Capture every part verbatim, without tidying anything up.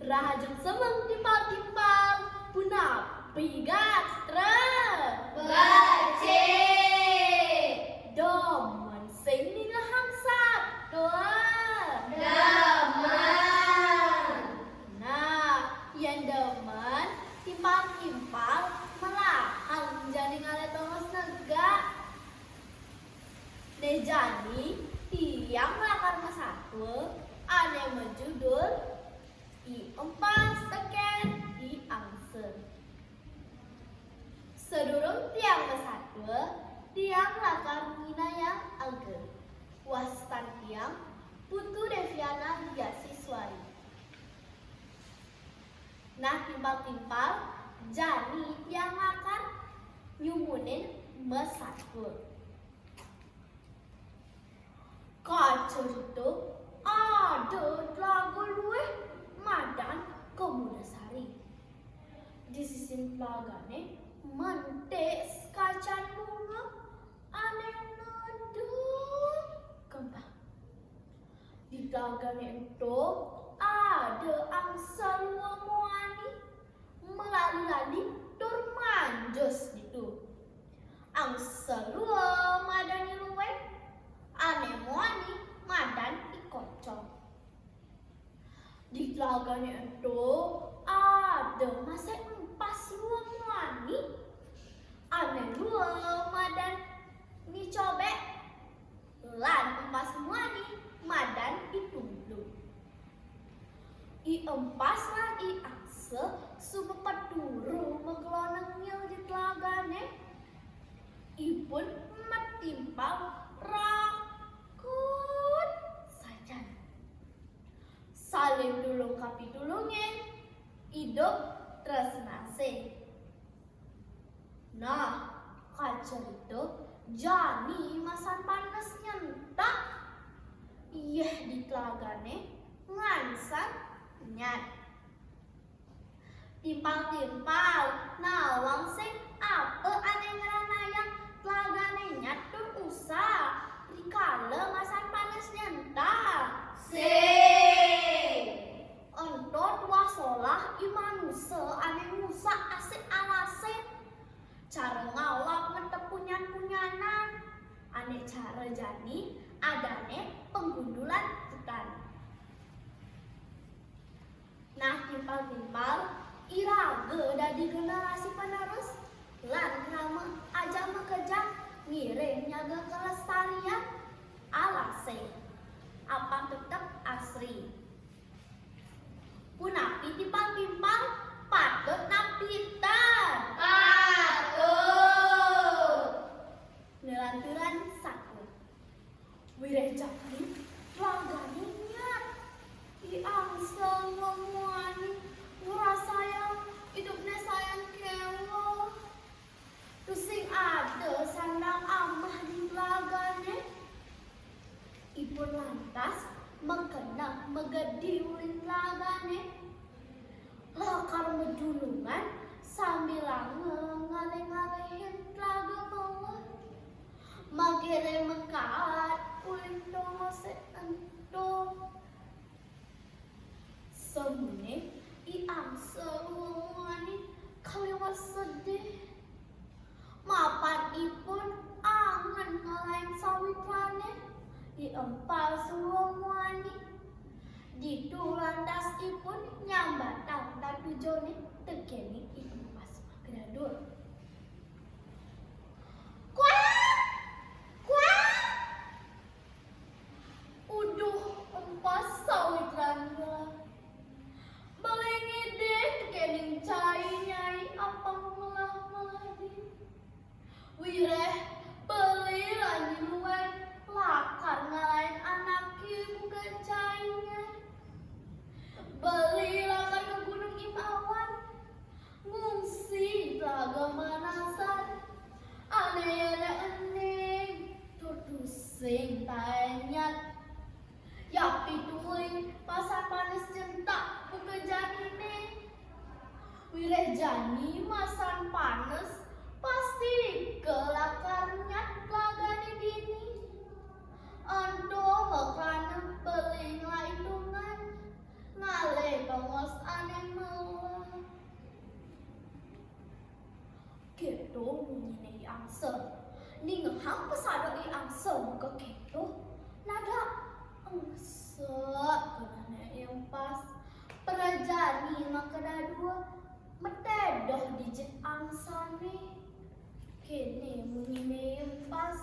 Rahajeng semeng timpal-timpal, punapi gatra? Becik. Demen sing ningehang satua? Demen. Nah, yen demen, timpal-timpal melahang jani ngalih tongos negak. Né jani, tiang lakar masatua ané majudul I Empas tekén I Angsa. Sadurung tiang masatua, tiang lakar nginayang ageng wastan tiang, Putu Deviana Diasiswari. Nah, timpal-timpal, jani tiang lakar nyumunin masatua. Kacarita ada tlaga luih madan Kemudasari. Di sisin tlagané mentik sekacan bunga ané nedut kembang. Di tlagané ento ada angsa lua muani, malali-lali tur manjus ditu. Angsa lua madan I Luwéng, ané muani madan I Kocong. Di tlagané ento ada masih empas lua muani, ané lua madan I Cobék, lan empas muani madan I Tumblung. I Empas lan I Angsa suba paturu makelo nengil di tlagané. Ipun matimpal rakud sajan. Saling tulung kapitulungin, idup tresnané. Nah, kacarita jani masan panes nyentak. Yéh di tlagané ngansan nyat. Timpal-timpal, nawang sing apa ané ngranayang tlagané nyat tur usah, rikala masan panes nyentak? Sing. Ento tuah solah i manusa ané ngusak asik alasé. Cara ngalap ngetep punyan-punyanan. Ané cara jani adané penggundulan hutan. Nah, timpal-timpal, iraga dadi generasi penerus lan rama ajak makejang ngiring nyaga kelestarian alasé. Apang tetep asri. Punapi timpal-timpal patut napitan? Patut. Nglanturang satua. Wiréh jani tlagané nyat. I Angsa lua muani ngrasayang idupné sayan kéweh. Tusing ada sandang amah di tlagané. Ipun lantas makeneh magedi ulin tlagané. Lakar madunungan sambilanga ngalih-ngalihin tlaga maweh. Makiring makaad ulin tongosé ento. Samuné I Angsa lua muani kaliwat sedih. Mapan ipun angen ngalahin sawitrané, I Empas lua muani. Ditu lantas ipun nyambatang tatujoné tekéning I Empas Magradul. Kuak! Kuak! Uduh, Empas sawitran ngelah. Beli ngidih tekéning cai Nyai apang ngelah-ngelah dini. Wiréh beli lan I Luwéng lakar ngalahin anaké buka cai Nyai. Beli lakar ka Gunung Imawan. Ngungsi tlaga Manasan, ané éning tur tusing taén nyat. Yapituin masan panes nyentak buka janiné. Wiréh jani masan panes pasti ka lakar nyat tlagané dini. Ento makané beli ngelah itungan, ngalih tongos Ningehang pesado I Angsa buka keto, nada engsep keneh I Empas. Perajani maka dadua metedoh dijit angsané. Kéné munyine I Empas.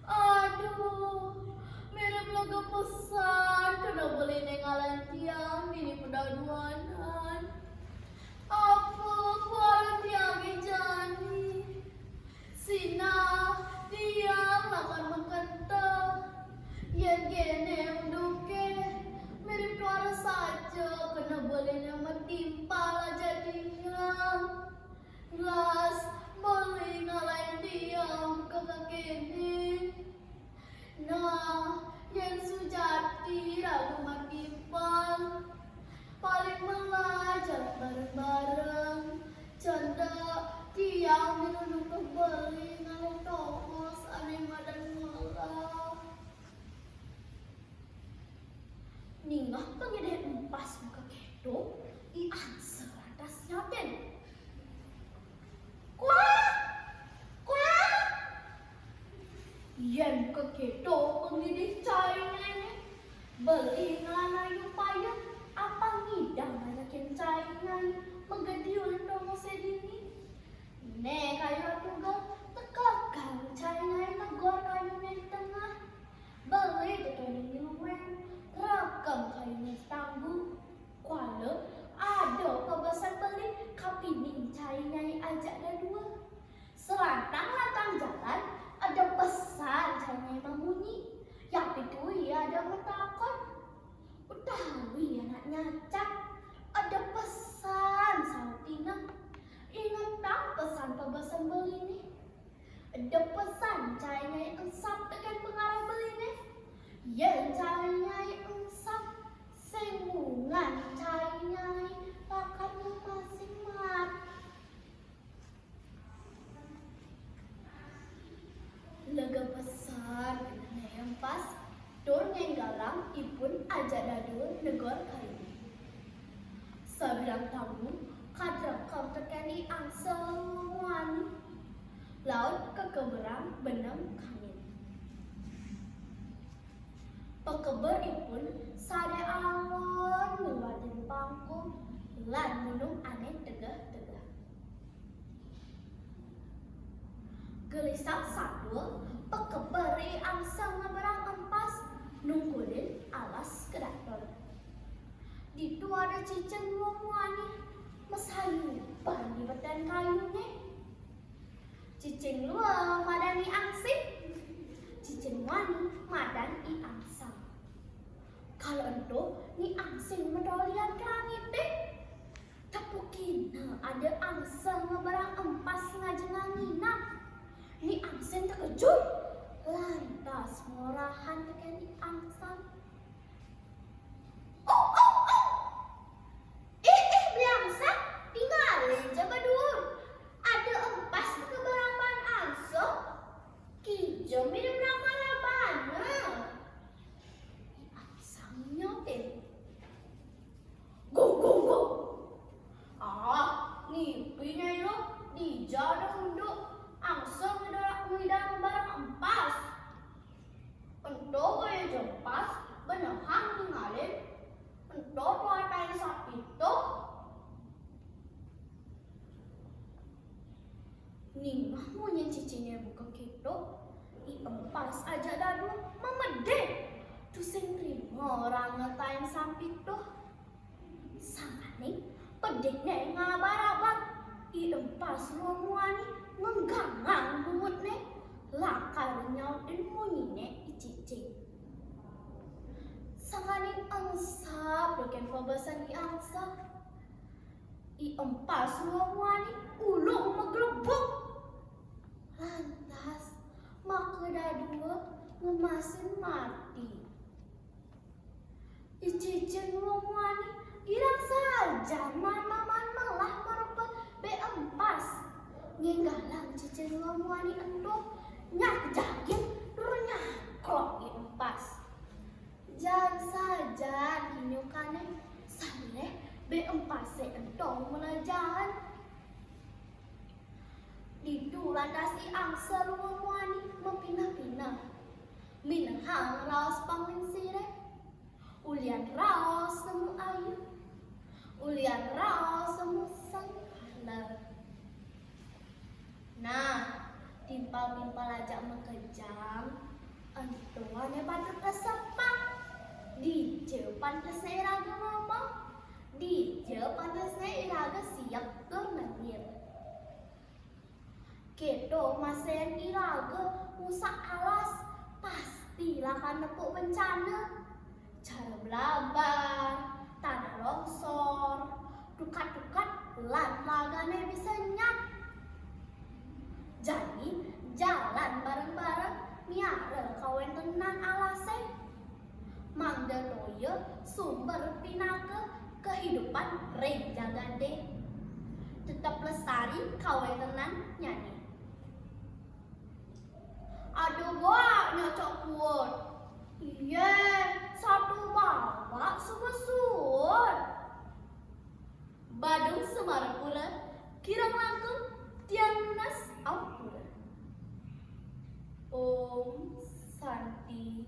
Aduh, mirip lega pesan kena beliné ngalahin tiang dini pedaduanan. Apa kuaran tiangé jani? Sinah tiang lakar makenta. Yén kéné unduké, mirip tuara saja kena beliné matimpal ajak tiang. Las beli ngalahin tiang kaka kéné. Nah, yén sujati raga matimpal, paling melah jalan bareng-bareng. Canda tiang minunuk beli ngalahin tongos ané madan melah. Ningeh pangidih Empas buka keto, I Angsa lantas nyautin. Kuak! Kuak! Yén kekéto pangidih cai nyainé, beli ngalana upaya apang ngidang ngajakin cai nyai magedi ulih tongosé dini. Né kayu tunggal, teka kang cai nyai negor kayuné di tengah. Beli tekén nyeluen, rekem kayuné di tanggu. Kuala ada pabesen beli kapining cai nyai ajak dadua. Selantang-lantang jalan, ada pesan cai nyai mamunyi. Yang pitu ia ada matakon. Utawi anak nyacak, ada pesan sautinang. Ingetang pesan pabesen beliné. Ada pesan cai nyai engsap tekén pengarah beliné. Yén cai nyai engsap, sing bungan cai nyai lakar ngemasin mati. Lega pesan keneh Empas, tur ngénggalang ipun ajak dadua negor kayuné. Sabilang tamu kadrekem tekén I Angsa muani, laut kekeberang beneng kangin. Pakeber ipun sadia alon ngubatin pangkung lan ngunum ané tegeh-tegeh. Gelisang satua, pakeber I Angsa ngeberang Empas nungkulin alas kedaton. Ditu ada cicing lua muani masayuban di beten kayuné. Cicing lua madan Ni Angsing. Cicing muani madan I Angsa. Kala ento Ni Angsing matolian ka langité. Tepukina ada angsa ngeberang Empas ngajenganga nginang. Ni Angsing tekejut, lantas ngorahan tekén I Angsa. Oh, oh, oh! Ih, ih, Beli Angsa, tingalin ja baduur. Ada Empas ngeberang baan angsa. Kija mirip raba-rabana. I Angsing nyautin. Go, go, go. Ah, ngipi Nyai Luh, dija ada unduk angsa ngeberang, ngeberang Empas. Ento boya ja Empas benehang ningalin. Ento tuah ané sapituh. Ningeh munyin cicingé buka kéto, I Empas ajak dadua mamedih. Tusing trima orahanga taén sapituh. Sangkaning pedihné ngabarabat, I Empas lua muani ngenggangang buutné, lakar nyautin munyiné I Cicing. Sangkaning engsap tekén pabasan I Angsa, I Empas lua muani ulung maglebug. Lantas, maka dadua ngemasin mati. I Cicing lua muani girang sajan maan, maan melah marupa bé Empas. Ngénggalang cicing lua muani ento, nyak jagit tur nyaklok I Empas. Jaan sajan kinyukané, sané bé Empasé ento melajaan. Ditu Lantas I Angsa muani mapineh-pineh. Minehang raos panglingsire. Ulian raos semu ayu. Ulian raos semu sengkala. Nah, timpal-timpal ajak makejang, ento ane patut kasepang. Dija pantesne iraga ngomong, dija pantesne iraga siap tur nengil. Keto masen iraga ngusak alas, pasti lakar nepuk bencana. Cara blabar, tanah longsor, tukat-tukat lan ragane bisa nyat. Jani jalan bareng-bareng miara kawentenan alase. Mangda toya sumber pinaka kehidupan ring jagate. Tetep lestari kawentenan nyane. Ada wak nyocok kuut. Iye, satu bawak suba suut. Badung Semarapura, kirang langkung tiang nunas ampura. Om Santi